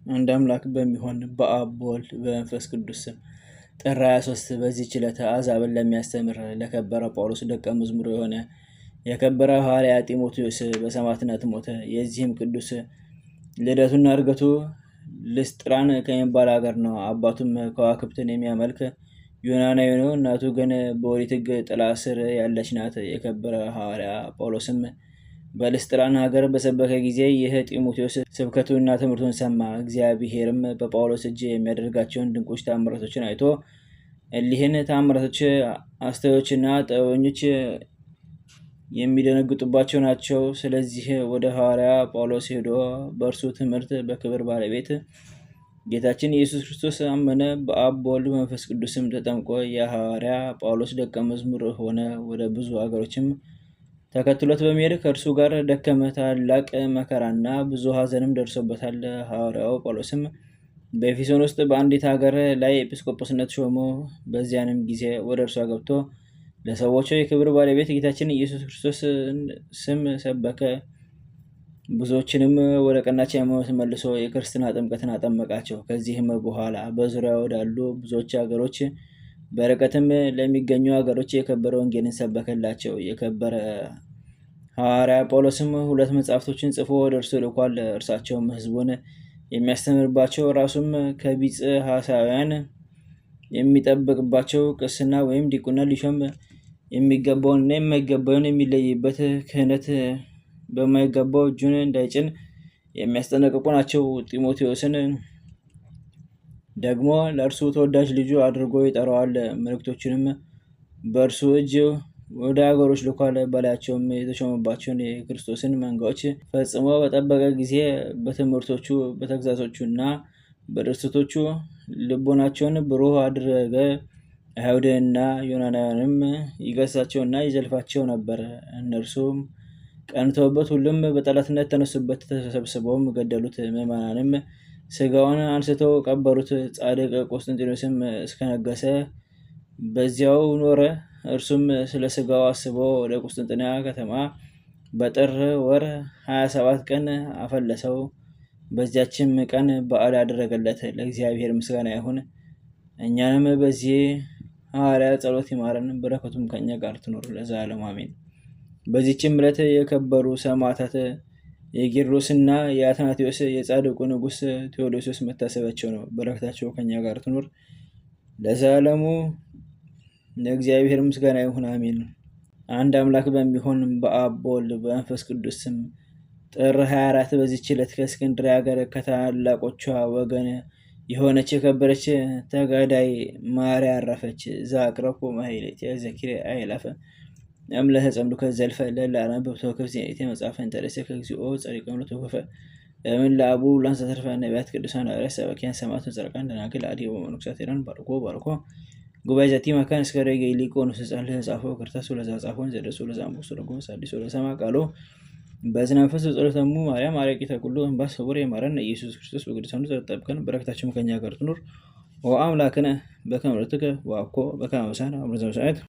አንድ አምላክ በሚሆን በአብ በወልድ በመንፈስ ቅዱስ ስም ጥር 23 በዚህች ዕለት አሕዛብን ለሚያስተምር ለከበረ ጳውሎስ ደቀ መዝሙር የሆነ የከበረ ሐዋርያ ጢሞቴዎስ በሰማዕትነት ሞተ። የዚህም ቅዱስ ልደቱና እርገቱ ልስጥራን ከሚባል ሀገር ነው። አባቱም ከዋክብትን የሚያመልክ ዮናናዊ ነው። እናቱ ግን በኦሪት ሕግ ጥላ ስር ያለች ናት። የከበረ ሐዋርያ ጳውሎስም በልስጥራን ሀገር በሰበከ ጊዜ ይህ ጢሞቴዎስ ስብከቱንና ትምህርቱን ሰማ። እግዚአብሔርም በጳውሎስ እጅ የሚያደርጋቸውን ድንቆች ተአምራቶችን አይቶ እሊህን ተአምራቶች አስተዋዮችና ጥበበኞች የሚደነግጡባቸው ናቸው። ስለዚህ ወደ ሐዋርያ ጳውሎስ ሄዶ በእርሱ ትምህርት በክብር ባለቤት ጌታችን ኢየሱስ ክርስቶስ አመነ። በአብ በወልድ መንፈስ ቅዱስም ተጠምቆ የሐዋርያ ጳውሎስ ደቀ መዝሙር ሆነ። ወደ ብዙ አገሮችም ተከትሎት በመሄድ ከእርሱ ጋር ደከመ። ታላቅ መከራና ብዙ ሐዘንም ደርሶበታል። ሐዋርያው ጳውሎስም በኤፌሶን ውስጥ በአንዲት ሀገር ላይ ኤጲስቆጶስነት ሾሞ። በዚያንም ጊዜ ወደ እርሷ ገብቶ ለሰዎቹ የክብር ባለቤት ጌታችን ኢየሱስ ክርስቶስ ስም ሰበከ። ብዙዎችንም ወደ ቀናች ሃይማኖት መልሶ የክርስትና ጥምቀትን አጠመቃቸው። ከዚህም በኋላ በዙሪያ ወዳሉ ብዙዎች ሀገሮች በርቀትም ለሚገኙ ሀገሮች የከበረ ወንጌልን ሰበከላቸው። የከበረ ሐዋርያ ጳውሎስም ሁለት መጽሐፍቶችን ጽፎ ወደ እርሱ ልኳል። እርሳቸውም ሕዝቡን የሚያስተምርባቸው ራሱም ከቢጽ ሐሳውያን የሚጠብቅባቸው ቅስና ወይም ዲቁና ሊሾም የሚገባውንና የማይገባውን የሚለይበት ክህነት በማይገባው እጁን እንዳይጭን የሚያስጠነቅቁ ናቸው። ጢሞቴዎስን ደግሞ ለእርሱ ተወዳጅ ልጁ አድርጎ ይጠራዋል። መልእክቶቹንም በእርሱ እጅ ወደ አገሮች ልኳል። በላያቸውም የተሾመባቸውን የክርስቶስን መንጋዎች ፈጽሞ በጠበቀ ጊዜ በትምህርቶቹ በተግሣጾቹና በድርሰቶቹ ልቦናቸውን ብሩህ አደረገ። አይሁድንና ዮናናውያንም ይገሥጻቸውና ይዘልፋቸው ነበር። እነርሱም ቀንተውበት ሁሉም በጠላትነት ተነሱበት፣ ተሰብስበውም ገደሉት። ምዕመናንም ስጋውን አንስተው ቀበሩት። ጻድቅ ቆስጠንጢኖስም እስከነገሰ በዚያው ኖረ። እርሱም ስለ ስጋው አስቦ ወደ ቁስጥንጥንያ ከተማ በጥር ወር 27 ቀን አፈለሰው። በዚያችም ቀን በዓል አደረገለት። ለእግዚአብሔር ምስጋና ይሁን። እኛንም በዚህ ሐዋርያ ጸሎት ይማረን፣ በረከቱም ከኛ ጋር ትኖር ለዘላለሙ አሜን። በዚህችም ዕለት የከበሩ ሰማዕታት የጌርሎስና የአትናቴዎስ የጻድቁ ንጉሥ ቴዎዶሲዎስ መታሰቢያቸው ነው። በረከታቸው ከኛ ጋር ትኑር ለዘላለሙ። ለእግዚአብሔር ምስጋና ይሁን አሜን። አንድ አምላክ በሚሆን በአብ በወልድ በመንፈስ ቅዱስ ስም ጥር 24 በዚህች ዕለት ከእስክንድርያ ሀገር ከታላቆቿ ወገን የሆነች የከበረች ተጋዳይ ማርያ አረፈች። ዘአቅረብኩ ማሕሌተ ዘኪርየ አእላፈ እምለተ ጸምዱከ ዘልፈ ለእለ አነብብ ተወከፍ ዜናቴ መጽሐፈ እንተ ርእሰከ እግዚኦ ጸሪቀ ተወከፈ ምን ለአቡ ላንሳ ተርፈ ነቢያት ቅዱሳን ሐዋርያት ሰባኪያን ሰማዕታት ጻድቃን ደናግል አዲ ወመነኮሳት ሄራን ባርኮ ባርኮ ጉባኤ ዛቲ መካን እስከ ደገ ሊቆ ንስ ህፃን ለተጻፈው ክርታስ ለዛ ጻፎን ዘደርሶ ለዛ አንቦ ለጎ ሳዲሶ ለሰማ ቃሎ በዝነ መንፈስ ጸሎተሙ ማርያም አረቂተ ኩሉ እንባስ ክቡር የማረን ኢየሱስ ክርስቶስ በቅዱሳኑ ተጠብቀን በረከታችን ከኛ ጋር ትኑር። ወአምላክነ በከመ ርትከ ወአኮ በከመ አበሳነ አቡነ ዘበሰማያት።